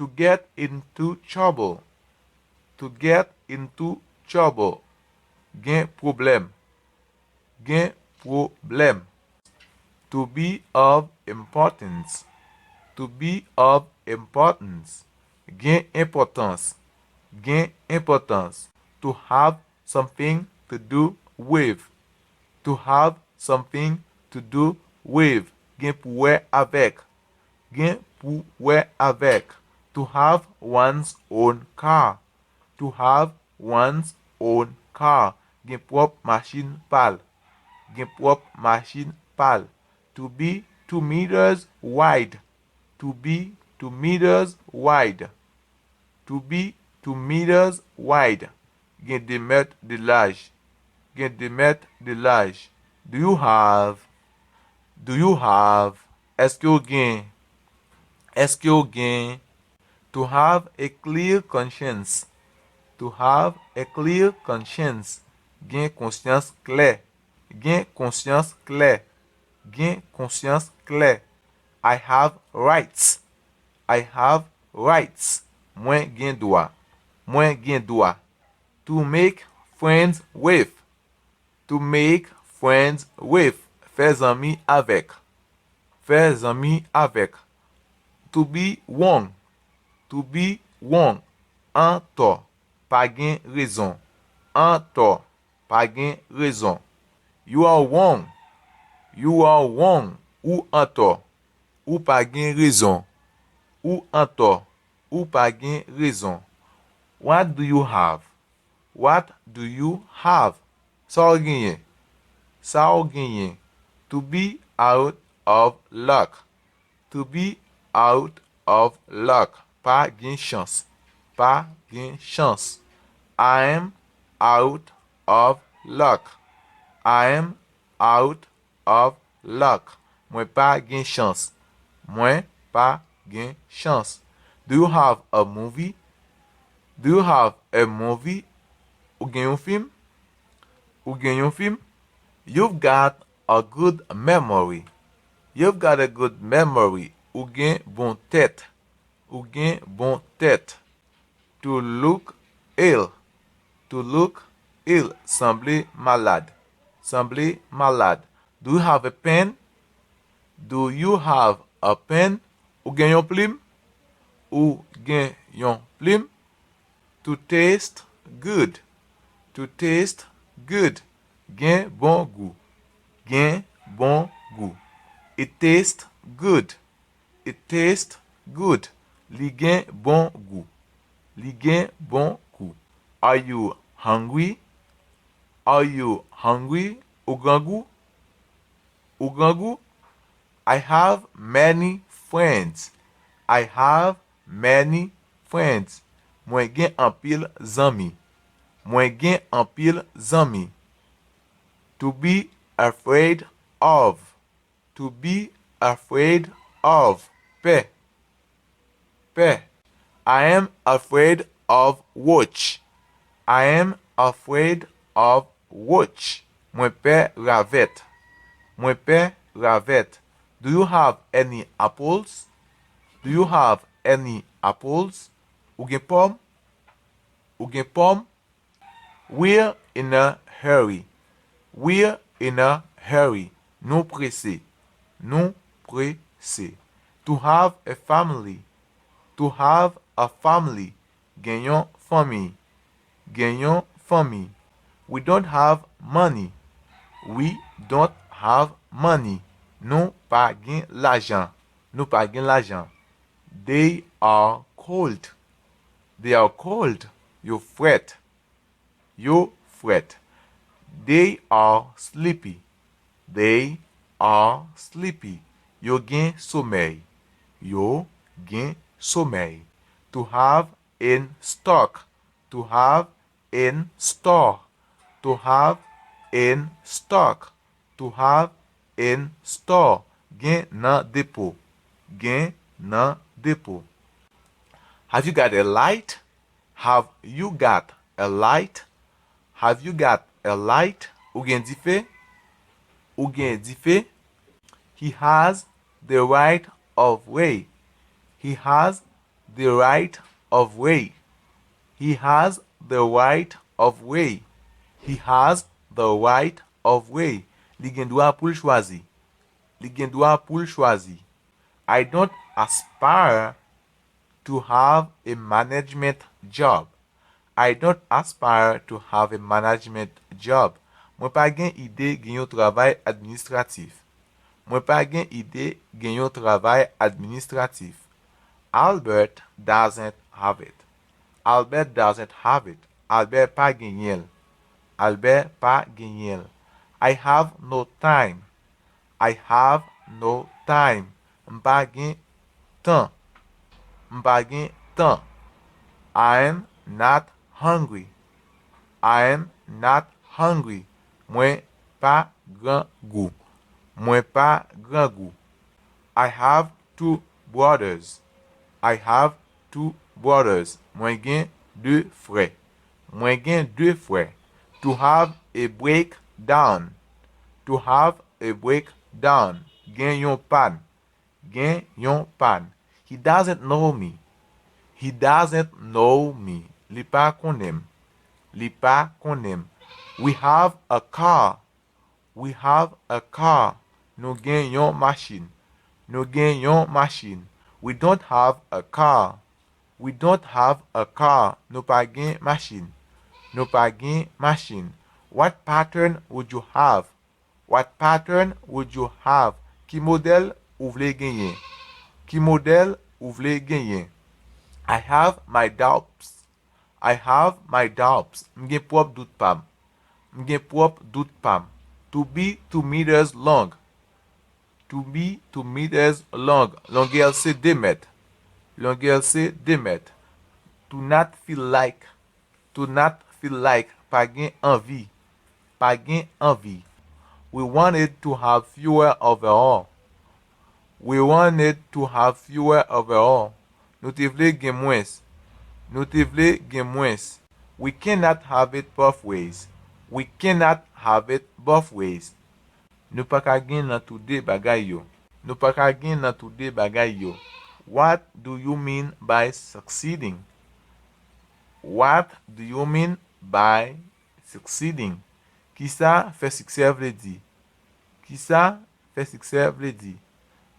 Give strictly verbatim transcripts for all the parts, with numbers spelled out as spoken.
To get into trouble. To get into trouble. Gen pwoblèm. Gen pwoblèm. To be of importance. To be of importance. Gen enpòtans. Gen enpòtans. To have something to do with. To have something to do with. Gen pou wè avèk. Gen pou wè avèk. To have one's own car. To have one's own car. Gen pwòp machin pa l. Gen pwòp machin pa l. To be two meters wide. To be two meters wide. To be two meters wide. Gen de mèt de laj. Gen de mèt de laj. Do you have? Do you have? Èske w gen? Èske w gen? To have a clear conscience. To have a clear conscience. Gen konsyans klè. Gen konsyans klè. Gen konsyans klè. I have rights. I have rights. Mwen gen dwa. Mwen gen dwa. To make friends with. To make friends with. Fè zanmi avèk. Fè zanmi avèk. To be wrong. To be wrong. Antò. Pa gen rezon. Antò. Pa gen rezon. You are wrong. You are wrong. Ou antò. Ou pa gen rezon. Ou antò. Ou pa gen rezon. What do you have? What do you have? Sa w genyen? Sa w genyen? To be out of luck. To be out of luck. Pa gen chans. Pa gen chans. I am out of luck. I am out of luck. Mwen pa gen chans. Mwen pa gen chans. Do you have a movie? Do you have a movie? Ou gen yon fim? Ou gen yon fim? You've got a good memory. You've got a good memory. Ou gen bon tèt. Ou gen bon tèt. To look ill. To look ill. Sanble malad. Sanble malad. Do you have a pen? Do you have a pen? Ou gen yon plim? Ou gen yon plim? To taste good. To taste good. Gen bon gou. Gen bon gou. It tastes good. It tastes good. Li gen bon gou. Li gen bon gou. Are you hungry? Are you hungry? Ou grangou? Ou grangou? I have many friends. I have many friends. Mwen gen anpil zanmi. Mwen gen anpil zanmi. To be afraid of. To be afraid of. Pè. Pè. I am afraid of roach. I am afraid of roach. Mwen pè ravèt. Mwen pè ravèt. Do you have any apples? Do you have any apples? Ou gen pòm? Ou gen pòm? We're in a hurry. We're in a hurry. Nou prese. Nou prese. To have a family. To have a family. Gen yon fanmi. Gen yon fanmi. We don't have money. We don't have money. Nou pa gen lajan. Nou pa gen lajan. They are cold. They are cold. Yo frèt. Yo frèt. They are sleepy. They are sleepy. Yo gen somèy. Yo gen somèy. To have in stock. To have in store. To have in stock. To have in store. Gen nan depo. Gen nan depo. Have you got a light? Have you got a light? Have you got a light? Ou gen dife? Ou gen dife? He has the right of way. He has the right of way. He has the right of way. He has the right of way. Li gen dwa pou l chwazi. Li gen dwa pou l chwazi. I don't aspire to have a management job. I don't aspire to have a management job. Mwen pa gen ide gen yon travay administratif. Mwen pa gen ide gen yon travay administratif. Albert doesn't have it. Albert doesn't have it. Albert pa genyen l. Albert pa genyen l. I have no time. I have no time. M pa gen tan. M pa gen tan. I am not hungry. I am not hungry. Mwen pa grangou. Mwen pa grangou. I have two brothers. I have two brothers. Mwen gen de frè. Mwen gen de frè. To have a breakdown. To have a breakdown. Gen yon pàn. Gen yon pàn. He doesn't know me. He doesn't know me. Li pa konnen m. Li pa konnen m. We have a car. We have a car. Nou gen yon machin. Nou gen yon machin. We don't have a car. We don't have a car. Nou pa gen machin. Nou pa gen machin. What pattern would you have? What pattern would you have? Ki modèl ou vle genyen? Ki modèl ou vle genyen? I have my doubts. I have my doubts. M gen pwòp dout pa m. M gen pwòp dout pa m. To be two meters long. To be two meters long. Longè l se de mèt. Longè l se de mèt. To not feel like. To not feel like. Pa gen anvi. Pa gen anvi. We wanted to have fewer overall. We wanted to have fewer overall. Nou te vle gen mwens. Nou te vle gen mwens. We cannot have it both ways. We cannot have it both ways. Nou pa ka gen nan toude bagay yo. Nou pa ka gen nan toude bagay yo. What do you mean by succeeding? What do you mean by succeeding? Kisa fè siksè vle di? Kisa fè siksè vle di?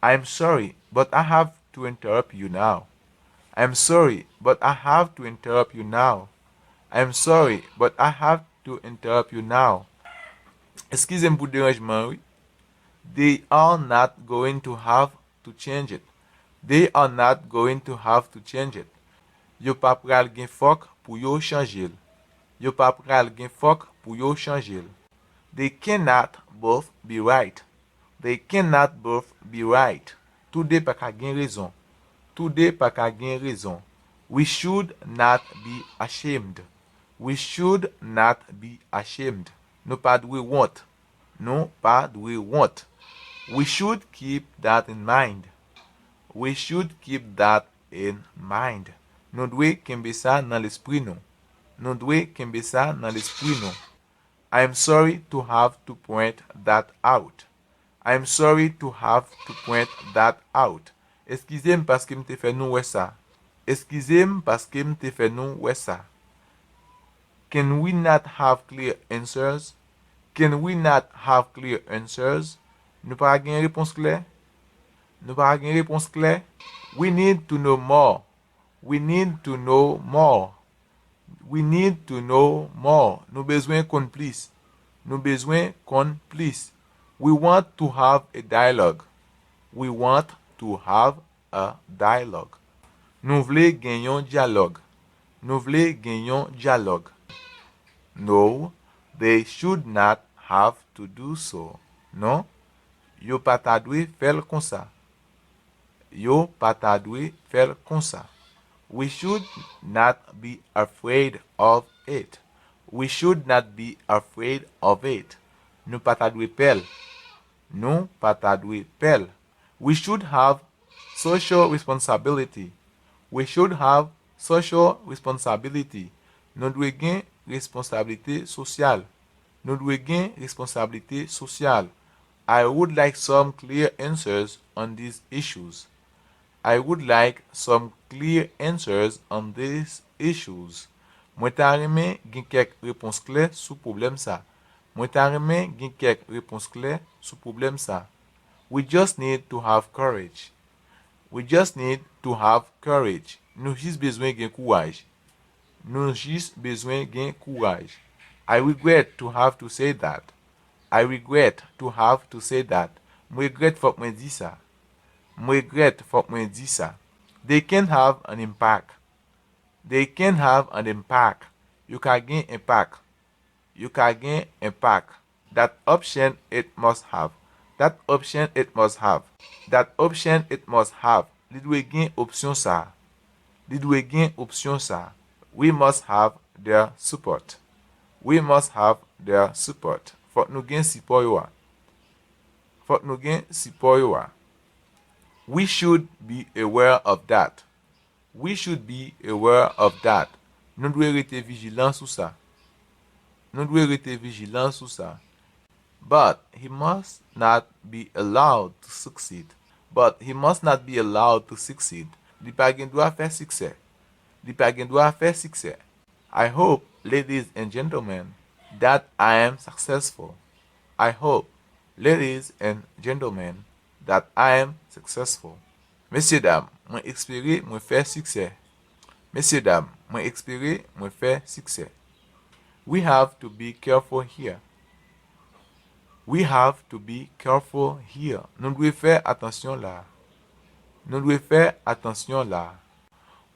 I'm sorry, but I have to interrupt you now. I'm sorry, but I have to interrupt you now. I'm sorry, but I have to interrupt you now. Eskize m pou deranjman an, wi. They are not going to have to change it. They are not going to have to change it. Yo pa pral gen fòk pou yo chanje l. Yo pa pral gen fòk pou yo chanje l. They cannot both be right. They cannot both be right. Toude pa ka gen rezon. Toude pa ka gen rezon. We should not be ashamed. We should not be ashamed. Nou pa dwe wont. Nou pa dwe wont. We should keep that in mind. We should keep that in mind. Nou dwe kenbe sa nan lespri nou. Nou dwe kenbe sa nan lespri nou. I'm sorry to have to point that out. I'm sorry to have to point that out. Eskize m paske m te fè nou wè sa. Eskize m paske m te fè nou wè sa. Can we not have clear answers? Can we not have clear answers? Nou pa gen repons klè? Nou pa gen repons klè? We need to know more. We need to know more. We need to know more. Nou bezwen konn plis. Nou bezwen konn plis. We want to have a dialogue. We want to have a dialogue. Nou vle gen yon dyalòg. Nou vle gen yon dyalòg. No, they should not have to do so. Non, yo pa ta dwe fè l konsa. Yo pa ta dwe fè l konsa. We should not be afraid of it. We should not be afraid of it. Nou pa ta dwe pè l. Nou pa ta dwe pè l. We should have social responsibility. We should have social responsibility. Nou dwe gen responsablite sosyal. Nou dwe gen responsablite sosyal. I would like some clear answers on these issues. I would like some clear answers on these issues. Mwen ta renmen gen kèk repons klè sou pwoblèm sa. Mwen ta renmen gen kèk repons klè sou pwoblèm sa. We just need to have courage. We just need to have courage. Nou jis bezwen gen kouraj. Nou jis bezwen gen kouraj. I regret to have to say that. I regret to have to say that. Mwen regrèt fòk mwen di sa. Mwen regrèt fòk mwen di sa. They can have an impact. They can have an impact. Yo ka gen enpak. Yo ka gen enpak. That option it must have. That option it must have. That option it must have. Li dwe gen opsyon sa. Li dwe gen opsyon sa. We must have their support. We must have their support. Fòk nou gen sipò yo a. Fòk nou gen sipò yo a. We should be aware of that. We should be aware of that. Nou dwe rete vijilan sou sa. Nou dwe rete vijilan sou sa. But he must not be allowed to succeed. But he must not be allowed to succeed. Li pa gen dwa fè siksè. Li pa gen dwa fè siksè. I hope, ladies and gentlemen, that I am successful. I hope, ladies and gentlemen, that I am successful. Mesye dam, mwen espere mwen fè siksè. Mesye dam, mwen espere mwen fè siksè. We have to be careful here. We have to be careful here. Nou dwe fè atansyon la. Nou dwe fè atansyon la.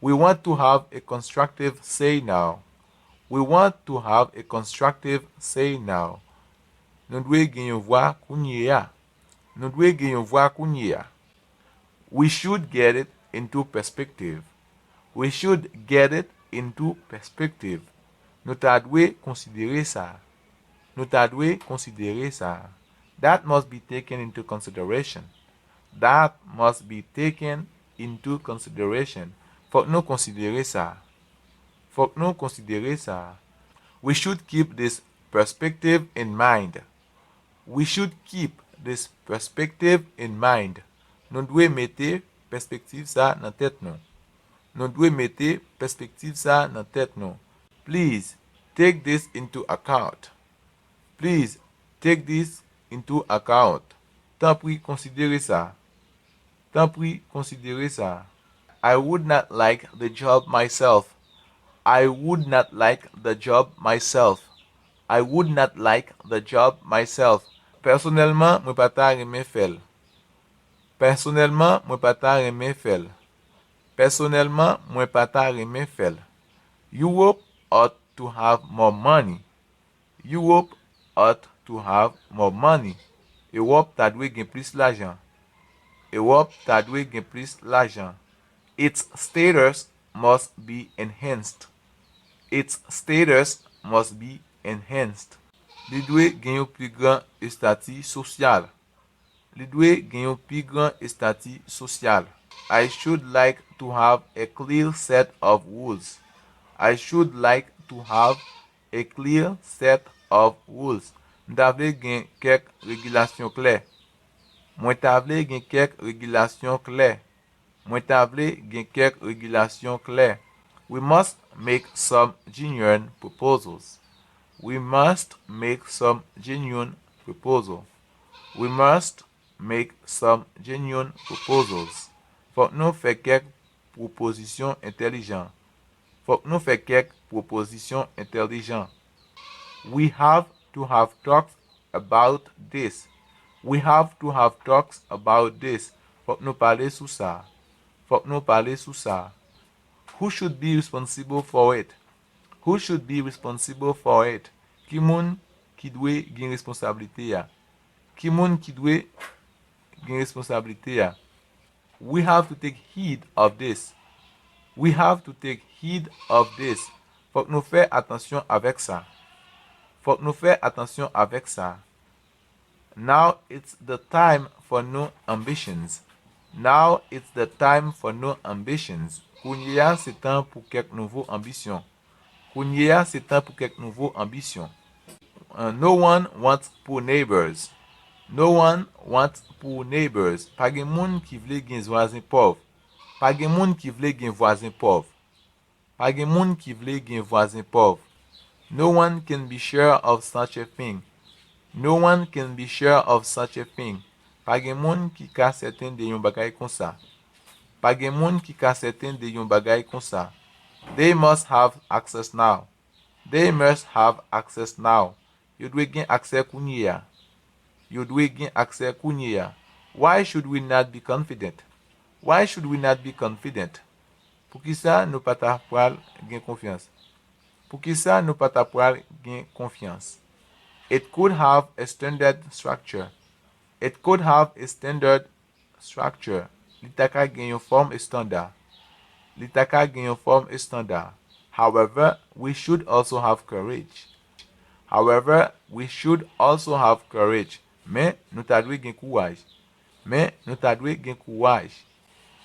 We want to have a constructive say now. We want to have a constructive say now. Nou dwe gen yon vwa kounye a. Nou dwe gen yon vwa kounye a. We should get it into perspective. We should get it into perspective. Nou ta dwe konsidere sa. Nou ta dwe konsidere sa. That must be taken into consideration. That must be taken into consideration. Fòk nou konsidere sa. Fòk nou konsidere sa. We should keep this perspective in mind. We should keep this perspective in mind. Nou dwe mete pèspektiv sa nan tèt nou. Nou dwe mete pèspektiv sa nan tèt nou. Please take this into account. Please take this into account. Tanpri konsidere sa. Tanpri konsidere sa. I would not like the job myself. I would not like the job myself. I would not like the job myself. Pèsonèlman, mwen pa ta renmen fè l. Pèsonèlman, mwen pa ta renmen fè l. Pèsonèlman, mwen pa ta renmen fè l. Europe ought to have more money. Europe ought to have more money. Ewòp ta dwe gen plis lajan. Ewòp ta dwe gen plis lajan. Its status must be enhanced. Its status must be enhanced. Li dwe gen yon pi gran estati sosyal. Li dwe gen yon pi gran estati sosyal. I should like to have a clear set of rules. I should like to have a clear set of rules. M ta vle gen kèk regilasyon klè. Mwen ta vle gen kèk regilasyon klè. Mwen ta vle gen kèk regilasyon klè. We must make some genuine proposals. We must make some genuine proposal. We must make some genuine proposals. Fòk nou fè kèk pwopozisyon entèlijan. Fòk nou fè kèk pwopozisyon entèlijan. We have to have talks about this. We have to have talks about this. Fòk nou pale sou sa. Fòk nou pale sou sa. Who should be responsible for it? Who should be responsible for it? Ki moun ki dwe gen responsablite a? Ki moun ki dwe gen responsablite a? We have to take heed of this. We have to take heed of this. Fòk nou fè atansyon avèk sa. Fòk nou fè atansyon avèk sa. Now it's the time for new ambitions. Now it's the time for new ambitions. Kounye a se tan pou kèk nouvo anbisyon. Kounye a se tan pou kèk nouvo anbisyon. Uh, no one wants poor neighbors. No one wants poor neighbors. Pa gen moun ki vle gen vwazen pòv. Pa gen moun ki vle gen vwazen pòv. Pa gen moun ki vle gen vwazen pòv. No one can be sure of such a thing. No one can be sure of such a thing. Pa gen moun ki ka sèten de yon bagay konsa. Pa gen moun ki ka sèten de yon bagay konsa. They must have access now. They must have access now. Yo dwe gen aksè kounye a. Yo dwe gen aksè kounye a. Why should we not be confident? Why should we not be confident? Poukisa nou pa ta pral gen konfyans? Poukisa nou pa ta pral gen konfyans? It could have a standard structure. It could have a standard structure. Li ta ka gen yon fòm estanda. Li ta ka gen yon fòm estanda. However, we should also have courage. However, we should also have courage. Men, nou ta dwe gen kouraj. Men, nou ta dwe gen kouraj.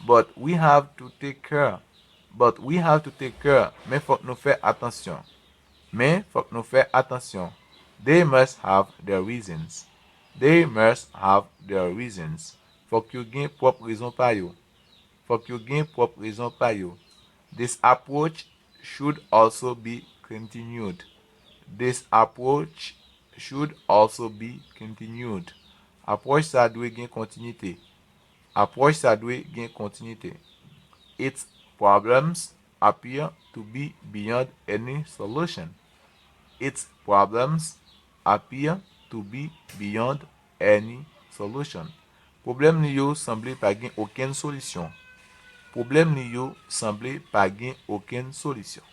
But we have to take care. But we have to take care. Men fòk nou fè atansyon. Men fòk nou fè atansyon. They must have their reasons. They must have their reasons. Fòk yo gen pwòp rezon pa yo. Fòk yo gen pwòp rezon pa yo. This approach should also be continued. This approach should also be continued. Apwòch sa dwe gen kontinite. Apwòch sa dwe gen kontinite. Its problems appear to be beyond any solution. Its problems appear to be beyond any solution. Pwoblèm li yo sanble pa gen okenn solisyon. Pwoblèm li yo sanble pa gen okenn solisyon.